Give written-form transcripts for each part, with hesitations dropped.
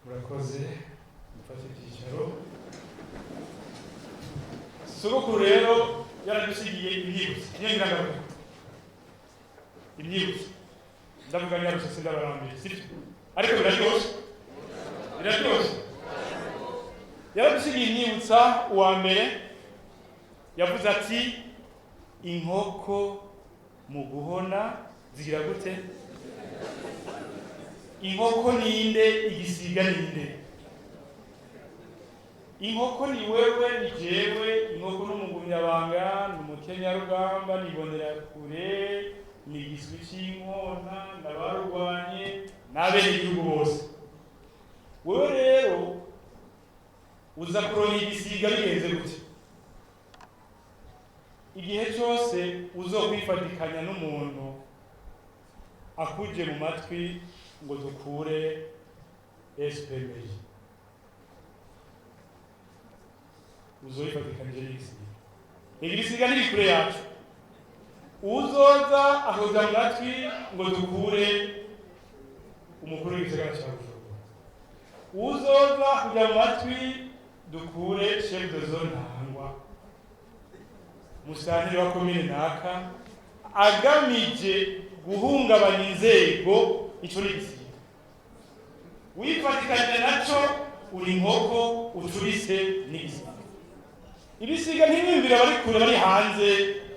Murakoze, mufate ibyicaro. Sogokuru rero yaradusigiye imyibutso, niyo ngira ngaruka imyibutso. Ndavuga nyarutse, sindabarambiye, sibyo? Ariko biraryoshe, biraryoshe. Yaradusigiye imyibutsa. Uwa mbere yavuze ati: "Inkoko mu guhona zigira gute?" Inkoko ninde? Igisiga ninde? Inkoko ni wewe, ni jewe. Inkoko n'umugumyabanga, ni umukenyarugamba, ni kure, ni igiswi cy'inkona, n'abarwanye n'abenegihugu bose. Wewe rero uza kuronka igisiga bigenze gute? Igihe cyose uzokwifatikanya n'umuntu akuje mu matwi ngo dukure SPMI, uzoyifatikanyije n'igisiga. Igisiga ntiri kure yacu. Uzoza akoza mu matwi ngo dukure umukuru w'igisagara cya Bujumbura, uzoza kujya mu matwi dukure chef de zone Ntahangwa, musanteri wa komine naka, agamije guhungabanya inzego, ico ni igisiga. Wifatikanya naco, uri inkoko ucurise n'igisiga. Ibisiga ntimwumvire bari kure, bari hanze,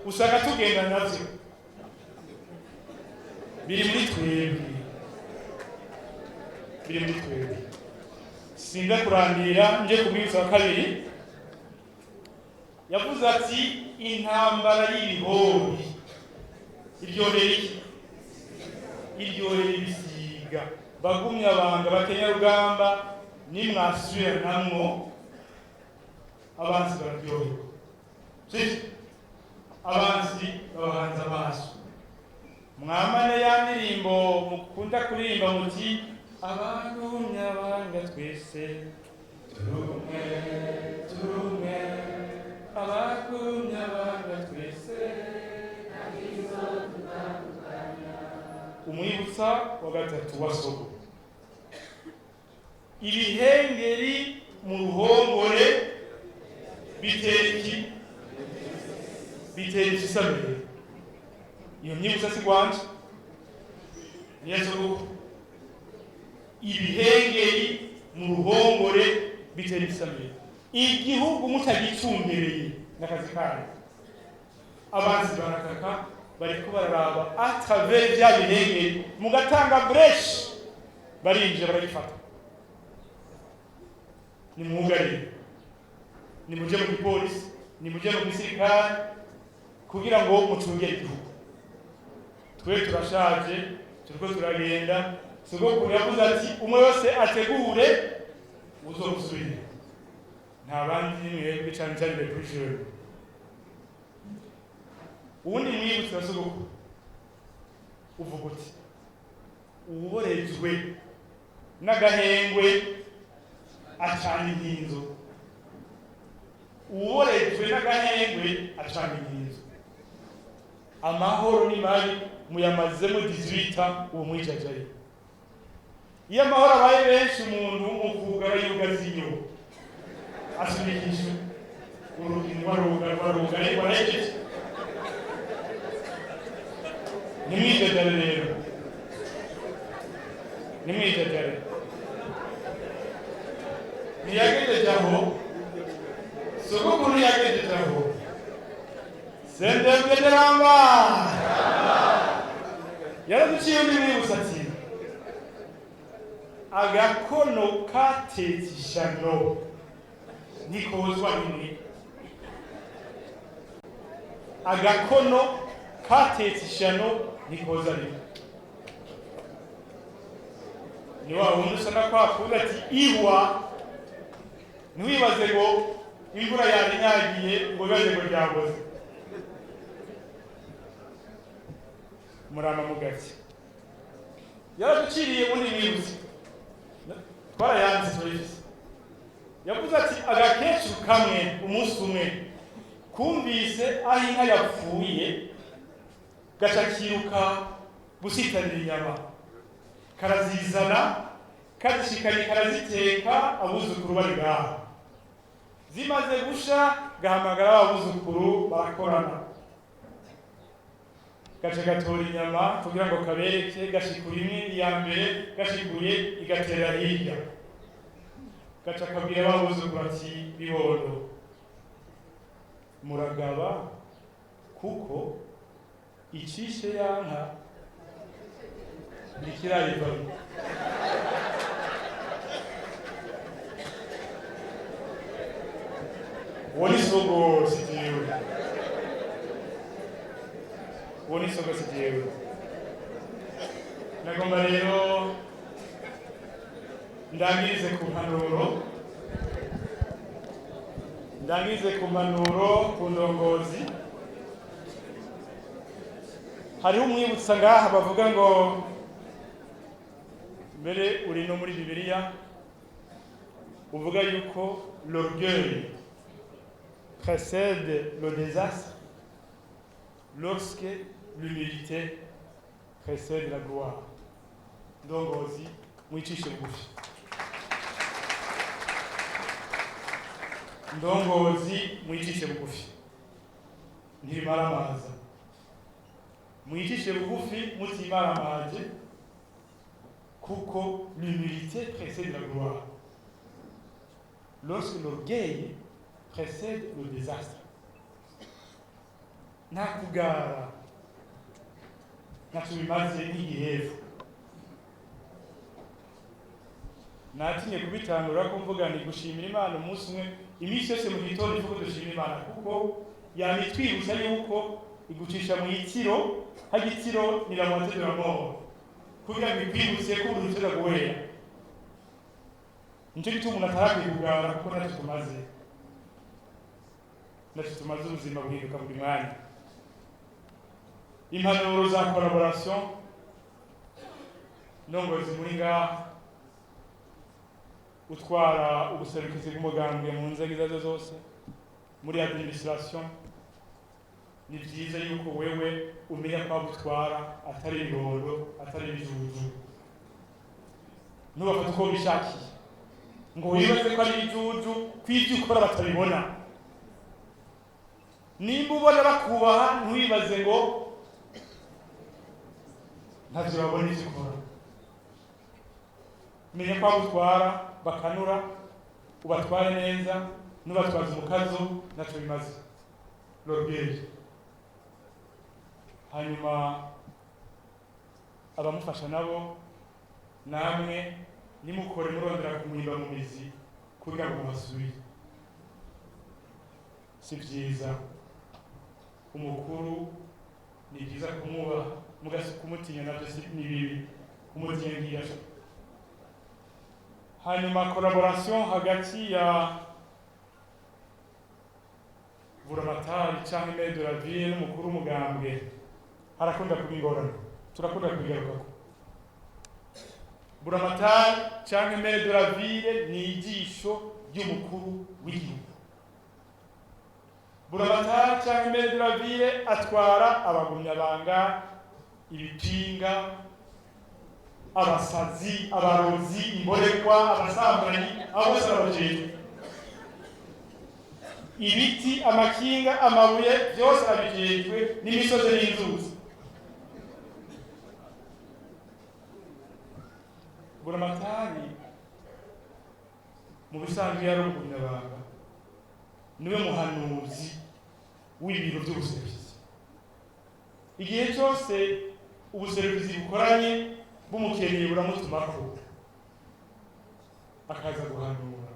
usanga tugenda navyo, biri muri twebwe, biri muri twebwe. Sinda kurandira, nje ku mwibutso wa kabiri. Yavuze ati: "Intambara y'ibihori iryohera iki? Iryohera ibisiga." Bagumya abanga, bakenyarugamba, nimwasubiranamwo abansi bararyoherwa, sivyo? Abansi babahanze amaso. Mwamane ya ndirimbo mukunda kuririmba muti: "Abagumya banga twese turumwe, turumwe, abagumya banga twese." Umwibutsa wa gatatu wa sogo: ibihengeri mu ruhongore bitera iki? Bitera ikisamire. Iyo myibutsa si gwanje, niya sogokuru. Ibihengeri mu ruhongore bitera igisamire. Igihugu mutagicungereye n'akazi kanyu, abanzi barakaka, bariko bararaba à travers vya bihengeri, mugatanga brèche, barinjira baragifata. Nimwugarire, nimuje mu gipolisi, nimuje mu gisirikare kugira ngo mucungere igihugu. Twe turashaje, turiko turagenda. Sogokuru yavuze ati: "Umwe wese ategure uzogusubira." Nta bandi, ni mwebwe, cane cane les plus jeunes. Uwundi mwibutsi wa sogokuru uvuga uti: "Uwuborejwe n'agahengwe acana inkinzo." Uworejwe n'agahengwe acana inkinzo. Amahoro ni mabi, muyamazemo 18, uwo mwijajaye. Iyo amahoro abaye benshi, umuntu mu kugara yugaza inyo, asunikisha urugi, rwaruga, rwaruga, warahejeje. Nimwijajare rero, nimwijajare. Ntiyagejeje aho, sogokuru ntiyagejeje aho. Sendebwe yaraduciye undi mwibutsa ati: "Agakono katetse ishano ntikozwa rimwe." Agakono katetse ishano ntikoza rimwe. Ni wa wundi usanga kwa kundi ati iwa, ntiwibaze ngo imvura yarinyagiye, ngo wibaze ngo ryaboze. Murama mugati yaraduciriye undi mwibutsi, twarayanze, turayifise. Yavuze ati: "Agakecuru kamwe umunsi umwe kumvise aho inka yapfuye, gaca kiruka gusitanira inyama, karazizana." Kazishikanye karaziteka, abuzukuru bari ngaho. Zimaze gusha, gahamagara abuzukuru, barakorana, gaca gatora inyama kugira ngo kabereke. Gashikura imwe iya mbere, gashikuye igatera hirya, gaca kabwira abuzukuru ati: "Bibondo, muragaba, kuko icishe yanka ntikirayivamo." Uwo ni sogo, si jewe. Uwo ni sogo, si jewe. Nagomba rero ndangirize ku mpanuro, ndangirize ku mpanuro ku ndongozi. Hariho umwibutsa ngaha bavuga ngo mbere uri no muri Bibiliya, uvuga yuko l'orgueil précède le désastre lorsque l'humilité précède la gloire. Ndongozi, mwicishe bugufi. Ndongozi, mwicishe bugufi, ntibimaramaza. Mwicishe bugufi mutimaramaje, kuko l'humilité précède la gloire lorsque l'orgueil précède le désastre. Nta kugara, ntacyo bimaze nk'igihefu. Natinye kubitangura ko mvuga ni gushimira Imana umunsi umwe. Iminsi yose mu gitondo ivuga dushima Imana, kuko yamitwibutsa yuko igucisha mu itiro. Hagitiro ni la moitié de la mort, kugira ngo ikwibutse ko uri ushobora guhera. Nicyo gituma umuntu atarakwiye kugara, kuko ntacyo tumaze, ntacyo tumaze. Ubuzima buhinduka buri mwanya. Impanuro za collaboration, ndongozi muri ngaha, utwara ubuserukizi bw'umugambwe mu nzego izo arizo zose, muri administration, ni byiza yuko wewe umenya ko abo utwara atari ibibondo, atari ibijuju. Ntubafate uko bishakiye ngo wibaze ko ari ibijuju, ko ibyo ukora batabibona. Nimba ubona bakubaha, ntiwibaze ngo ntavyo babona ivyo ukora. Menya ko abo utwara bakanura, ubatware neza. Nubatwaza umukazo, ntaco bimaze, l'orgueil. Hanyuma abamufasha nabo, namwe nimukore murondera kumwimba mu mizi kugira ngo muhasubire, si vyiza. Umukuru ni byiza kumwubaha, mugasi kumutinya navyo si ni bibi, kumutinya ngiya. Hanyuma collaboration hagati ya buramatari canke maire de la ville n'umukuru w'umugambwe harakunda kuba ingorane, turakunda kubigarukako. Buramatari canke maire de la ville ni ijisho ry'umukuru w'igihugu. Buramatari canke maire de la ville atwara abagumyabanga, ibipinga, abasazi, abarozi, imborekwa, abasambanyi, abo bose arabajejwe. Ibiti, amakinga, amabuye, byose arabijejwe, n'imisozi n'inzuzi. Buramatari mu bisanzwe yari umugumyabanga, niwe muhanuzi w'ibiro by'ubuserukizi. Igihe cyose ubuserukizi bukoranye bumukeneye, buramutumako akaza guhanura.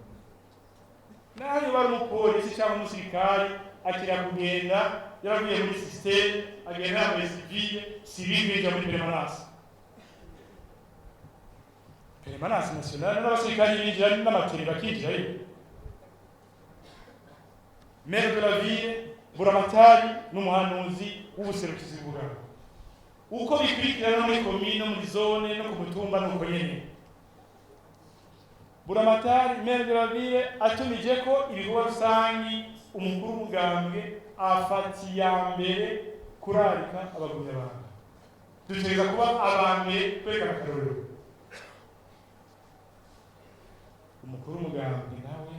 Naho yoba ari umupolisi cyangwa umusirikari, akira kugenda yaravuye muri système, agenda yambaye civile. Civile kwinjira muri permanence, permanence nationale, n'abasirikari binjira n'amateri bakinjirayo. Maire de la ville, buramatari n'umuhanuzi w'ubuserukizi bw'ubugabo. Uko bikurikirana no muri komine, no muri zone, no ku mutumba nuko nyene. Buramatari, maire de la ville atumije ko ibikorwa rusangi, umukuru w'umugambwe afata iya mbere kurarika abagumyabanga. Dutegereza kuba aba mbere kwerekana akarorero. Umukuru w'umugambwe nawe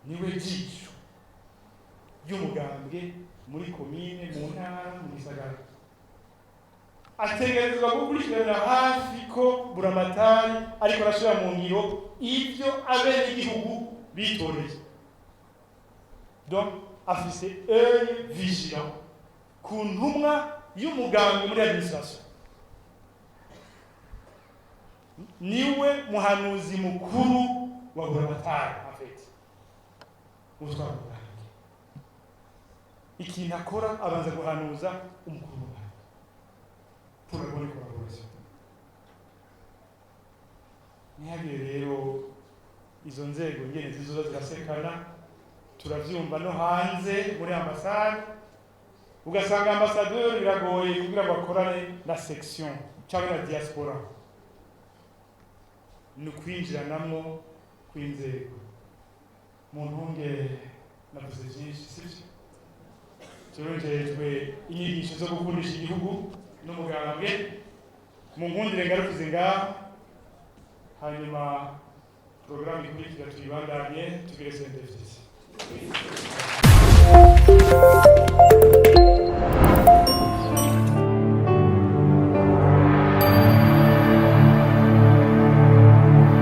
niwe jisho ry'umugambwe muri komine, mu ntara, mu gisagara. Ategerezwa gukurikirana hafi ko buramatari ariko arashira mu ngiro ibyo abenegihugu bitoreye. Donc afise œil vigilant ku ntumwa y'umugambwe muri administration. Niwe muhanuzi mukuru wa buramatari en fait, utwara umugambwe. Ikintu akora, abanza guhanuza umukuru w'umugambwe pour la bonne collaboration. Ntihagire rero izo nzego ngene zizoza zirasekana. Turavyumva no hanze muri ambasade, ugasanga ambassadeur biragoye kugira ngo akorane na section cyangwa na diaspora. Ni ukwinjiranamwo kw'inzego. Mu ntunge, navuze byinshi, sivyo? Turongejwe inyigisho zo gukundisha igihugu n'umugambwe. Mu nkundire ngarukize ngaha, hanyuma porogaramu ikurikira tuyibandanye. Tugire CNDD-FDD.